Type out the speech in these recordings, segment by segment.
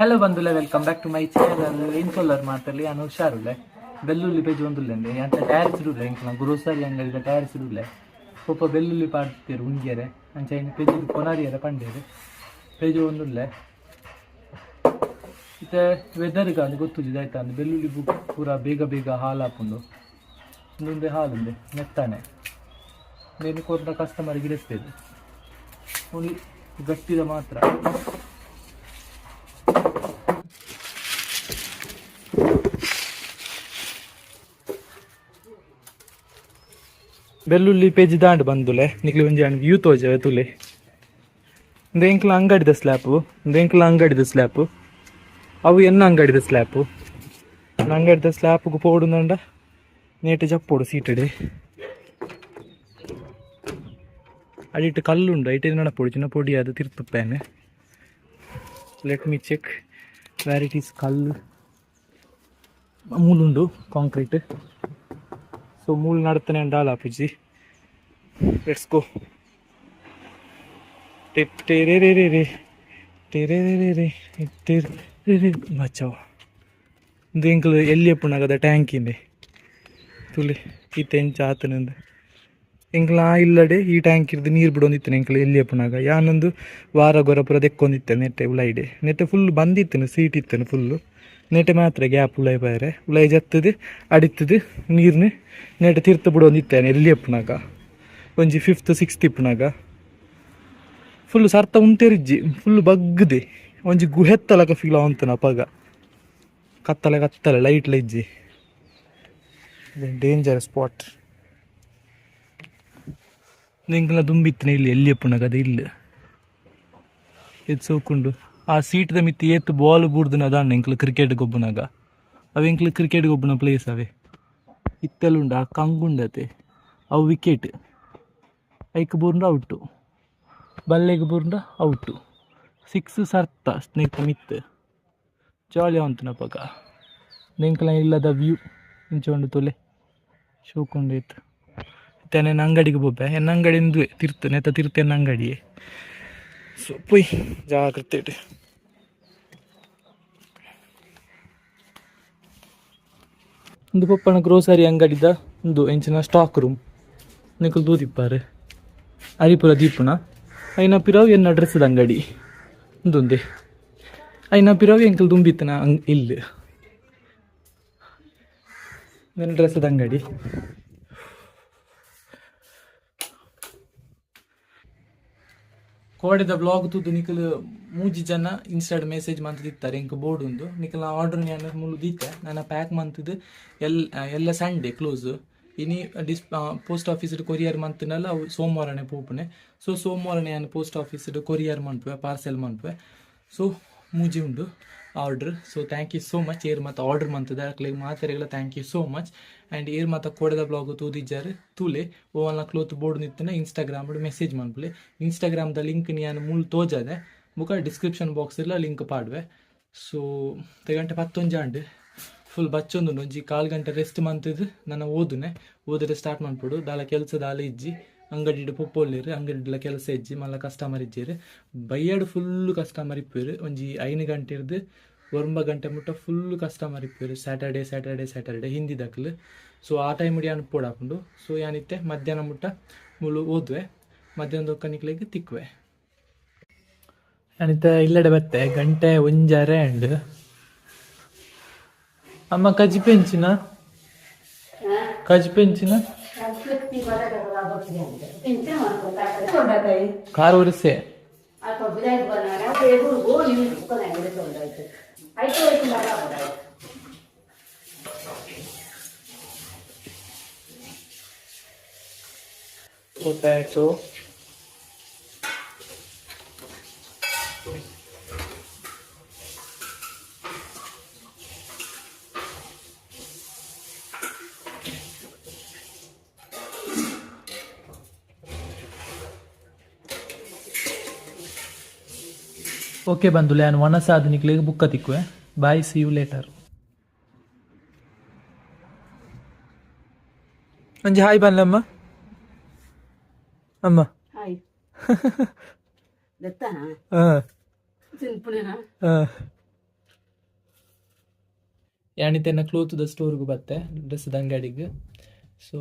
Hello ಬಂದುಲೆ, welcome back to my channel. ಇನ್ಕೊಲ್ಲರ್ ಮಾತಲ್ಲಿ ನಾನು ಹುಷಾರುಳ್ಳೆ. ಬೆಳ್ಳುಳ್ಳಿ ಪೇಜ್ ಒಂದುಲ್ಲೆ ಅಂತ ಟೈರ್ಸ್ ಇಡುಲೆ. ಎಂಕ್ಲ ಗ್ರೋಸರಿ ಅಂಗಡಿದ ಟೈರ್ಸ್ ಇಡುಲೆ. ಪೊಪ್ಪ ಬೆಳ್ಳುಳ್ಳಿ ಪಾಡ್ತೇರು ಉಂಗಿಯರೆ. ಅಂಚ ಇನ್ನು ಪೇಜ್ ಕೊನಾರಿಯರ ಪಂಡೇರು ಪೇಜ್ ಒಂದುಲ್ಲೆ. ಇತ್ತೆ ವೆದರ್ಗೆ ಅಂದು ಗೊತ್ತುಜ್ಜಿ ಆಯ್ತಾ. ಅಂದು ಬೆಳ್ಳುಳ್ಳಿ ಪೂರ ಬೇಗ ಬೇಗ ಹಾಲು ಹಾಪುಂಡು. ಒಂದೊಂದೇ ಹಾಲುಂದೆ ಮೆತ್ತಾನೆ. నేను ಕೊರ್ನ ಕಸ್ಟಮರ್ ಗಿಡಸ್ತೇವೆ. ಓನ್ಲಿ ಗಟ್ಟಿದ ಮಾತ್ರ. ಬೆಳ್ಳುಳ್ಳಿ ಪೇಜ್ ದಾಂಡ್ ಬಂದುಲೆ. ನಿಕ್ಲಿ ಒಂಜಿ ಅಂಡ್ ವ್ಯೂ ತೋಜವೆ ತುಲೆ. ಇಂದು ಎಂಕ್ಲ ಅಂಗಡಿದ ಸ್ಲ್ಯಾಪು, ಇಂದು ಎಂಕ್ಲ ಅಂಗಡಿದ ಸ್ಲ್ಯಾಪು, ಅವು ಎನ್ನ ಅಂಗಡಿದ ಸ್ಲ್ಯಾಪು. ಅಂಗಡಿದ ಸ್ಲ್ಯಾಪ್ಗೆ ಪೋಡುಂದಂಡ ನೇಟು ಜಪ್ಪೋಡು ಸೀಟಡೆ. ಅಡಿಟ್ಟು ಕಲ್ಲುಂಡು, ಐಟೆ ನಡಪೊಡು ಚಿನ್ನ ಪೊಡಿ ಅದು ತಿರ್ತುಪ್ಪೇನೆ. Let me check where it is. ಕಲ್ಲು ಮೂಲುಂಡು, ಕಾಂಕ್ರೀಟ್. ಸೊ ಮೂಲು ನಡತನೆ ಅಂಡಾಲ ಆಪುಜಿ. Let's go. ಟೇರೇ ರೇ ರೇ ರೇ ಟೇರೇ ರೇ ರೇ ರೇ ರೇ ರೇ. ಬಚಾವ್. ಇಂದು ಎಂಕುಲು ಎಲ್ಲಿ ಎಪ್ಪುನಾಗದ ಟ್ಯಾಂಕಿಂದೆ ತುಲೆ. ಇತ್ತೆ ಎಂಚ ಆತನಂದು ಎಂಕ್ಲ ಆ ಇಲ್ಲಡೆ ಈ ಟ್ಯಾಂಕ್ ಇರ್ದು ನೀರು ಬಿಡೊಂದಿತ್ತು. ಎಂಕ್ಲ ಎಲ್ಲಿ ಎಪ್ಪುನಾಗ ಯಾನೊಂದು ವಾರ ಗೊರ ಪೂರ ದೆಕ್ಕೊಂದಿತ್ತೆ. ನೆಟ್ಟೆ ಉಲೈಡೆ ನೆಟ್ಟೆ ಫುಲ್ ಬಂದಿತ್ತನು, ಸೀಟ್ ಇತ್ತನು ಫುಲ್ಲು. ನೆಟ್ಟೆ ಮಾತ್ರ ಗ್ಯಾಪ್ ಉಲೈ ಪಾಯರೆ. ಉಲೈ ಜತ್ತದು ಅಡಿತ್ತದು ನೀರ್ನು ನೆಟ್ಟೆ ತಿರ್ತು ಬಿಡೊಂದಿತ್ತೇನೆ. ಎಲ್ಲಿ ಎಪ್ಪುನಾಗ ಒಂಜಿ ಫಿಫ್ತ್ ಸಿಕ್ಸ್ತ್ ಇಪ್ಪುನಾಗ ಫುಲ್ ಸರ್ತ ಉಂತೆರಿಜ್ಜಿ. ಫುಲ್ ಬಗ್ಗದೆ ಒಂಜಿ ಗುಹೆತ್ತಲಕ ಫೀಲ್ ಆವಂತನ. ಅಪಗ ಕತ್ತಲೆ ಕತ್ತಲೆ, ಲೈಟ್ ಲೈಜ್ಜಿ. Danger spot. ಎಂಕಲ್ನ ದುಂಬಿತ್ತನೆ ಇಲ್ಲಿ ಎಲ್ಲಿ ಎಪ್ಪುನಾಗ ಅದು ಇಲ್ಲ. ಎತ್ ಸೋಕುಂಡು. ಆ ಸೀಟ್ದ ಮಿತ್ತ್ ಏತ್ ಬಾಲ್ ಬೂರ್ದುನ ಅದಾಂಡ. ಎಂಕ್ಲು ಕ್ರಿಕೆಟ್ ಗೊಬ್ಬುನಾಗ ಅವು ಎಂಕ್ಲು ಕ್ರಿಕೆಟ್ ಗೊಬ್ಬುನ ಪ್ಲೇಸ್ ಅವೇ. ಇತ್ತೆಲ್ಲ ಉಂಡು. ಆ ಕಂಗುಂಡತೆ ಅವು ವಿಕೆಟ್. ಐಕ್ ಬೂರ್ಂಡ ಔಟು, ಬಲ್ಲೆಗ್ ಬೂರ್ಂಡ ಔಟು. ಸಿಕ್ಸ್ ಸರ್ತ ಸ್ನೇಹಿತ ಮಿತ್ತು ಜಾಲಿ ಅವಂತನಪಗ. ಎಂಕ್ಲ ಇಲ್ಲದ ವ್ಯೂ ಇಂಚ ಉಂಡು ತುಲೆ, ಶೋಕುಂಡು ಇತ್ತು. ಇತ್ತೆ ನಾನು ಅಂಗಡಿಗೆ ಪೋಪೆ. ಎನ್ನ ಅಂಗಡಿ ಇಂದುವೆ ತಿರ್ತು ನೆತ್ತ ತಿರ್ತು ಎನ್ನ ಅಂಗಡಿಯೇ. ಸೊ ಪೊಯ್ ಜಾಗ್ರತೆ ಇಟ್ಟು. ಒಂದು ಪಪ್ಪನ ಗ್ರೋಸರಿ ಅಂಗಡಿದ ಒಂದು ಎಂಚಿನ ಸ್ಟಾಕ್ ರೂಮ್. ನಿಕುಲು ದೂದಿಪ್ಪಾರೆ ಅರಿಪುರ ದೀಪುನ. ಐನ ಪಿರವು ಎನ್ನ ಡ್ರೆಸ್ದ ಅಂಗಡಿ ಉಂದೊಂದೆ. ಐನ ಪಿರವು ಎಂಕಲ್ ದುಂಬಿತ್ತನ ಅಂಗ್ ಇಲ್ಲು ನನ್ನ ಡ್ರೆಸ್ದ ಅಂಗಡಿ. ಕೋಡೆದ ಬ್ಲಾಗ್ ತೂದು ನಿಕಲ್ ಮೂಜಿ ಜನ ಇನ್ಸ್ಟಾಡ್ ಮೆಸೇಜ್ ಮಂತದಿತ್ತಾರೆ, ಎಂಕ್ ಬೋರ್ಡ್ ಉಂದು. ನಿಕಲ್ನ ಆರ್ಡರ್ ಯಾನ್ ಮುಲು ದೀತೆ. ನಾನು ಪ್ಯಾಕ್ ಮಂತದ್ದು ಎಲ್ ಎಲ್ಲ ಸಂಡೇ ಕ್ಲೋಸ್. ಇನಿ ಡಿಸ್ ಪೋಸ್ಟ್ ಆಫೀಸ್ ಕೊರಿಯರ್ ಮಂತನಲ್ಲ, ಅವು ಸೋಮವಾರನೇ ಪೋಪುನೆ. ಸೊ ಸೋಮವಾರನೇ ಯಾನ್ ಪೋಸ್ಟ್ ಆಫೀಸ್ ಕೊರಿಯರ್ ಮನ್ಪುವೆ, ಪಾರ್ಸೆಲ್ ಮನ್ಪುವೆ. ಸೊ ಮೂಜಿ ಉಂಡು order. So thank you so much ಏರ್ ಮತ್ತು ಆರ್ಡರ್ ಮಂತದ ಅಕ್ಲೆಗ್ ಮಾತೆರೆಗ್ಲ thank you so much. And ಏರ್ ಮಾತ ಕೋಡೆದ ಬ್ಲಾಗ್ ತೂದಿಜ್ಜಾರ್ ತೂಲೆ. ಓವಲ್ನ ಕ್ಲೋತ್ ಬೋರ್ಡ್ ನಿತ್ತನ ಇನ್ಸ್ಟಾಗ್ರಾಮ್ ಮೆಸೇಜ್ ಮನ್ಪುಲೆ. ಇನ್ಸ್ಟಾಗ್ರಾಮ್ದ ಲಿಂಕ್ ಯಾನ್ ಮೂಲು ತೋಜಾದೆ, ಬುಕ ಡಿಸ್ಕ್ರಿಪ್ಷನ್ ಬಾಕ್ಸ್ ಇಲ್ಲ ಲಿಂಕ್ ಪಾಡ್ವೆ. ಸೊ ಗಂಟೆ ಪತ್ತೊಂಜಿ ಆಂಡ್. ಫುಲ್ ಬಚ್ಚೊಂದುಂಡು. ಒಂಜಿ ಕಾಲು ಗಂಟೆ ರೆಸ್ಟ್ ಮಂತದ್ದು ನನ್ನ ಓದುನೆ. ಓದಿದ್ರೆ ಸ್ಟಾರ್ಟ್ ಮನ್ಪೊಡು. ದಾಲ ಕೆಲಸ ದಾಲ ಇಜ್ಜಿ. ಅಂಗಡಿಡ್ ಪೊಪ್ಪೊಲ್ಲೆರ್. ಅಂಗಡಿಡ್ಲ ಕೆಲಸ ಇಜ್ಜಿ, ಮಲ್ಲ ಕಸ್ಟಮರ್ ಇಜ್ಜೆರ್. ಬಯ್ಯಡ್ ಫುಲ್ ಕಸ್ಟಮರ್ ಇಪ್ಪುವೆರ್. ಒಂಜಿ 5 ಗಂಟೆರ್ದು 9 ಗಂಟೆ ಮುಟ್ಟ ಫುಲ್ ಕಸ್ಟಮರ್ ಇಪ್ಪುವೆರ್. ಸ್ಯಾಟರ್ಡೆ ಸ್ಯಾಟರ್ಡೆ ಸ್ಯಾಟರ್ಡೆ ಹಿಂದಿದಕ್ಲು. ಸೊ ಆ ಟೈಮ್ ಯಾನ್ ಪೋಡಾಪುಂಡು. ಸೊ ಯಾನಿತ್ತೆ ಮಧ್ಯಾಹ್ನ ಮುಟ್ಟ ಮುಲು ಓದುವೆ. ಮಧ್ಯಾಹ್ನ ನಿಕ್ಲೆಗ್ ತಿಕ್ಕುವೆ. ಯಾನಿತ್ತೆ ಇಲ್ಲಡೆ ಬತ್ತೆ. ಗಂಟೆ ಒಂಜರೆ ಅಂಡ್. ಅಮ್ಮ, ಕಜಿಪೆಂಚಿನ ಕಜಿಪೆಂಚಿನ ಕಾರ್ ಒರೆಸೆ. ಪೊಟ್ಯಾಟೊ. ಓಕೆ ಬಂದುಲೆ, ನಾನು ವನಸಾದ ನಿಕ್ಲೆಗ್ ಬುಕ್ಕ ತಿಕ್ಕುವೆ. Bye, see you later. ಒಂಜಿ ಹಾಯ್ ಬನ್ಲಮ್ಮ ಅಮ್ಮ. ಹಾಯ್. ದತ್ತಾನ? ಹಾಂ. ತಿನ್ಪುಣೆನಾ? ಹಾಂ. ಯಾನ್ ಇತ್ತೆ ಕ್ಲೋತ್ದ ಸ್ಟೋರ್ಗ್ ಬತ್ತೆ, ಡ್ರೆಸ್ ಅಂಗಡಿಗೆ. ಸೊ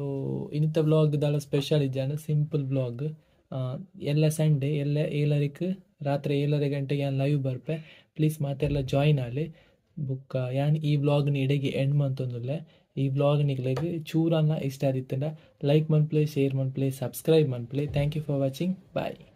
ಇನಿತ ವ್ಲಾಗ್ ದಾಲ ಸ್ಪೆಷಲ್ ಇಜ್ಜಾಂಡ್, ಸಿಂಪಲ್ ವ್ಲಾಗ್. ಎಲ್ಲ ಸಂಡೇ ಎಲ್ಲ 7ಕ್, ರಾತ್ರಿ 7:30 ಗಂಟೆಗೆ ಯಾನ್ ಲೈವ್ ಬರ್ಪೆ. ಪ್ಲೀಸ್ ಮಾತೆರ್ಲ ಜಾಯಿನ್ ಆಲೆ. ಬುಕ್ಕ ಯಾನ್ ಈ ವ್ಲಾಗ್ನ ಇಡೆಗೆ ಎಂಡ್ ಮಂತೊಂದುಲ್ಲೆ. ಈ ವ್ಲಾಗ್ ನಿಕ್ಲೆಗ್ ಚೂರನ್ನ ಇಷ್ಟ ಆದಿತ್ತಂಡ ಲೈಕ್ ಮನ್ಪುಲೆ, ಶೇರ್ ಮನ್ಪುಲೆ, ಸಬ್ಸ್ಕ್ರೈಬ್ ಮನ್ಪುಲೆ. Thank you for watching, bye.